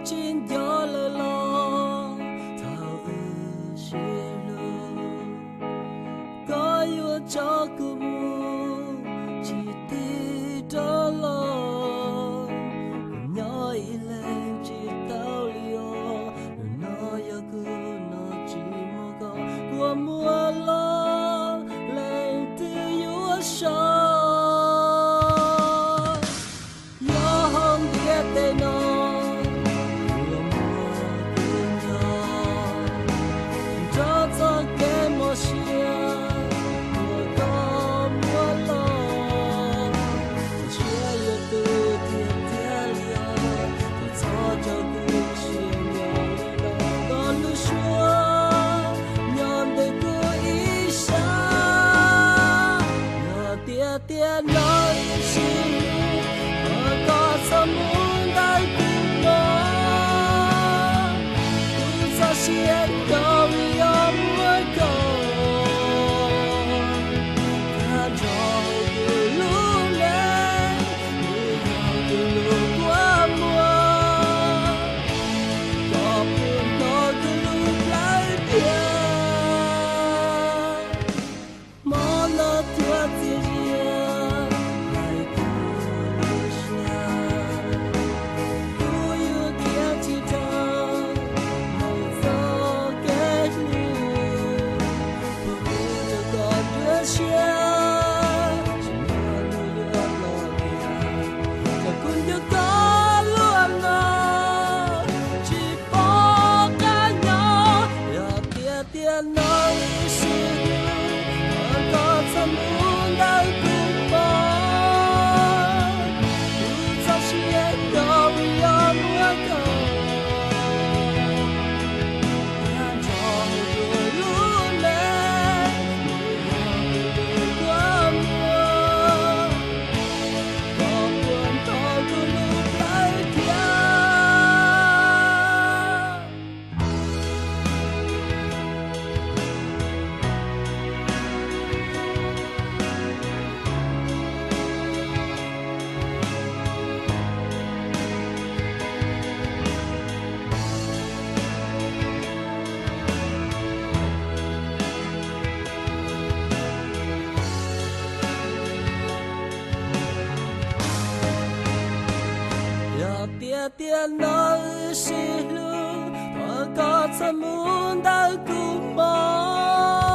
Tsis nco lawm los thaum wb sib hlub, koj yuav tso kuv mus tsis tig rov los. Kuv nyob ib leeg tsis tau li os, hnub no yog kuv no tsis muaj koj, kua muag los leej twg yuav so? Yog hauv ntiaj teb no, kua muag kuv nyob, nrog txoj kev mob siab uas koj muab los. Kuv siab yuav tu tiag tiag li os, koj txhob tso kuv siab nyob li no. Koj lub suab nyob ntawm kuv ib sab. Yog tiag tiag no ib sij, thov koj txhob mus ntawm kuv mog. Kuv txoj sia nco vim yog muaj koj, tag nrho kuv lub neej, kuv yog kuv lub kua muag, koj puas hnov kuv lub plawv tiag? Hmo no thiaj txias zias hlais kuv lub siab, kuv yuav khiav tsis dhau mus txoj kev hlub, puas hu rau koj nruab siab, tsis muaj lus yuav los tias, txawm kuv nco koj luaj no tsis pom qab nyob. Yog tiag tiag no ib sij, thov koj txhob mus ntawm kuv mog. Kuv txoj sia nco vim yog muaj koj, tag nrho kuv lub neej, kuv yog kuv lub kua muag, koj puas hnov kuv lub plawv tiag? Yog tiag tiag no wb sib hlub, thov koj txhob mus ntawm kuv mog.